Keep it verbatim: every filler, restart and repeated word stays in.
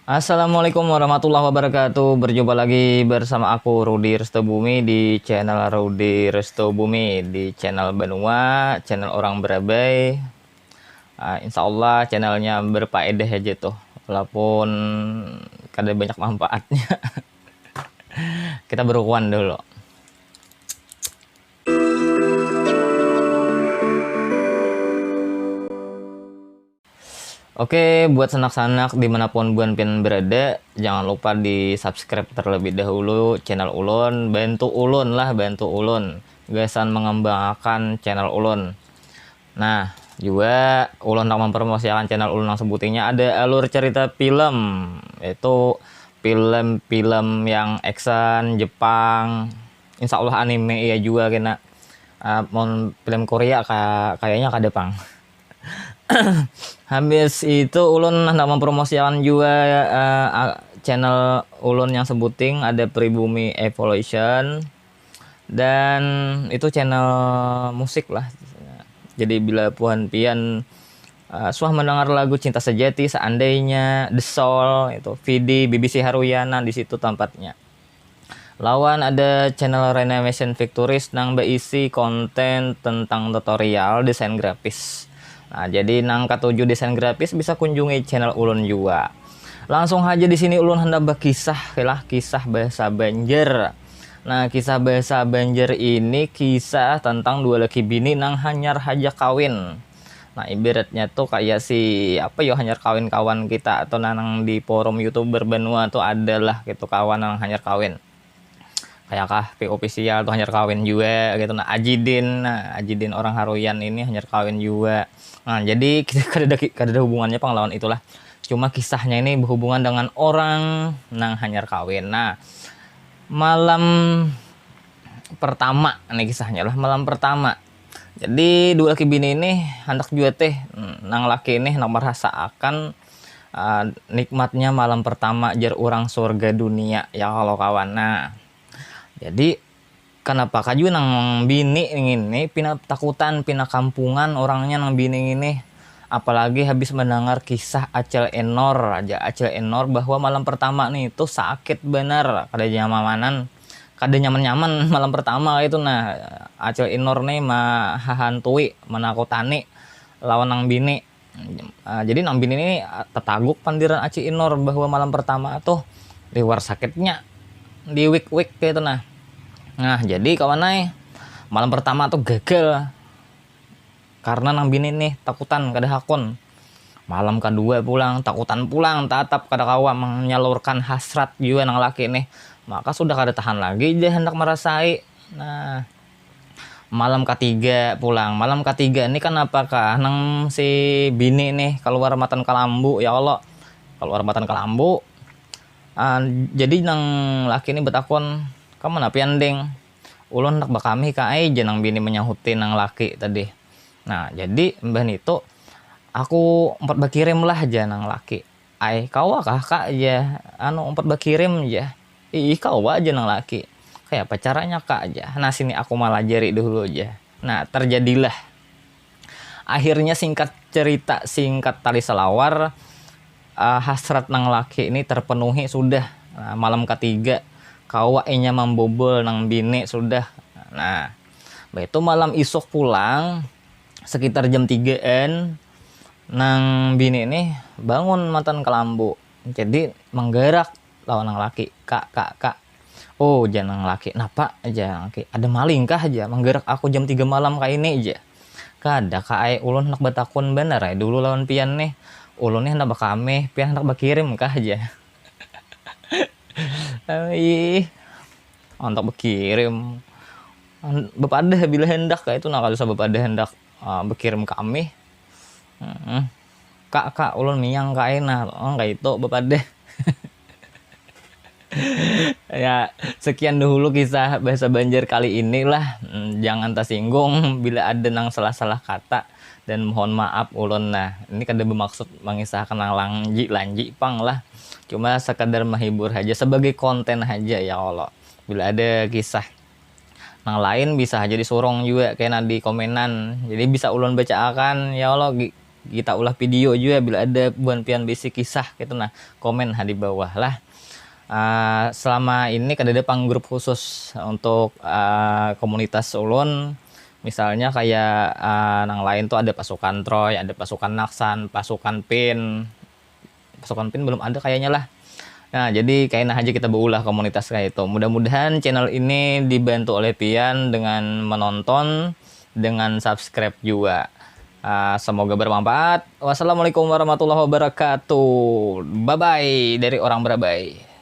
Assalamualaikum warahmatullahi wabarakatuh. Berjumpa lagi bersama aku, Rudi Resto Bumi, di channel Rudi Resto Bumi, di channel Banua, channel orang berabai. Ah, insya Allah channelnya berfaedah aja tuh, walaupun kada banyak manfaatnya. Kita berukuan dulu. Oke, buat sanak-sanak dimanapun buan pian berada, jangan lupa di subscribe terlebih dahulu channel ulun, bantu ulun lah, bantu ulun gasan mengembangkan channel ulun. Nah, juga ulun nak mempromosikan channel ulun yang sebutingnya ada alur cerita film, yaitu film-film yang action Jepang. Insya Allah anime iya juga kena. Uh, mau film Korea ka, kayaknya kada pang. Habis itu ulun hendak mempromosikan juga uh, channel ulun yang sebuting ada Pribumi Evolution dan itu channel musik lah. Jadi bila puan pian uh, suah mendengar lagu Cinta Sejati, Seandainya, The Soul, itu V D, B B C Haruyana di situ tempatnya. Lawan ada channel Renovation Victories nang berisi konten tentang tutorial desain grafis. Nah, jadi nang katuju desain grafis bisa kunjungi channel ulun juga. Langsung aja di sini ulun hendak berkisah lah kisah bahasa Banjar. Nah, kisah bahasa Banjar ini kisah tentang dua laki bini nang hanyar haja kawin. Nah, ibaratnya tuh kayak si apa yo hanyar kawin kawan kita atau nanang di forum youtuber Banua tuh adalah gitu kawan yang hanyar kawin. Kayak Kahfi official tuh hanyar kawin juga gitu. Nah, Ajidin, nah, Ajidin orang Haruyan ini hanyar kawin juga. Nah, jadi kita kada ada, kada ada hubungannya pang lawan itulah. Cuma kisahnya ini berhubungan dengan orang nang hanyar kawin. Nah, malam pertama ini kisahnya lah malam pertama. Jadi dua laki bini ini handak jua teh nang laki ini handak merasa akan uh, nikmatnya malam pertama jar orang surga dunia ya kalau kawan. Nah, jadi kenapa kaju nang bini ini pina takutan pina kampungan orangnya nang bini ini apalagi habis mendengar kisah Acil Enor aja Acil Enor bahwa malam pertama nih itu sakit benar kada nyamanan kada nyaman-nyaman malam pertama itu nah Acil Inur nih mahahantui menakutani lawan nang bini uh, jadi nang bini ini tetaguk pandiran Acil Inur bahwa malam pertama tuh liwar sakitnya di wik-wik gitu nah nah jadi kawan ai malam pertama tuh gagal karena nang bini nih takutan kada hakun Malam kadua pulang, takutan pulang, tatap kada kawa manyalurkan hasrat jua nang laki nih. Maka sudah kada tahan lagi ja handak marasai. Nah, malam katiga pulang. Malam katiga ni kanapa kah nang si bini nih kaluar matan kalambu, ya Allah. Kaluar matan kalambu. Ah, jadi nang laki ni batakun, "Kamana pian, Ding?" "Ulun handak bakamih ka ai," ja nang bini manyahuti nang laki tadi. Nah, jadi imbah nitu, aku umpat bakirim lah ja nang laki. Ai, kawa kah kak ja, anu umpat bakirim ja. Ii, kawa ja nang laki. Kayapa caranya kak ja. Nah, sini aku malajari dahulu ja. Nah, terjadilah. Akhirnya singkat cerita, singkat tali salawar, uh, hasrat nang laki ini terpenuhi sudah. Nah, malam katiga, kawa inya mambobol nang bini sudah. Nah, baitu malam isuk pulang, sekitar jam tigaan nang bini nih bangun matan kalambu jadi menggerak lawan nang laki kak kak kak oh jangan nang laki napa aja nang laki ada maling kah aja menggerak aku jam tiga malam kayak ini aja kada kak ai ulun hendak batakun bener ai dulu lawan pian nih ulun nih hendak bakameh pian hendak bakirim kah aja ih hendak bakirim bapadah bila hendak kayak itu nah kalau bisa bapadah hendak uh, bakirim kami hmm. Kak kak ulun miang kain nah oh, kayak itu bapadah ya sekian dahulu kisah bahasa Banjar kali inilah hmm, jangan tersinggung bila ada nang salah-salah kata dan mohon maaf ulun nah ini kada bermaksud mengisahkan nang lanji lanji pang lah cuma sekadar menghibur aja sebagai konten aja ya Allah bila ada kisah Nang lain bisa haja disurung jua kena di komenan. Jadi bisa ulun bacaakan, ya Allah, kita ulah video juga. Bila ada buhan pian bisi kisah gitu, nah, komen ha di bawah lah. Uh, selama ini kada ada pang grup khusus untuk uh, komunitas ulun. Misalnya kayak uh, nang lain tuh ada pasukan Troy, ada pasukan Naksan, pasukan Pin. Pasukan Pin belum ada kayaknya lah. Nah, jadi kayak nah aja kita beulah komunitas kayak itu. Mudah-mudahan channel ini dibantu oleh pian dengan menonton, dengan subscribe juga. Uh, semoga bermanfaat. Wassalamualaikum warahmatullahi wabarakatuh. Bye bye dari orang Berabai.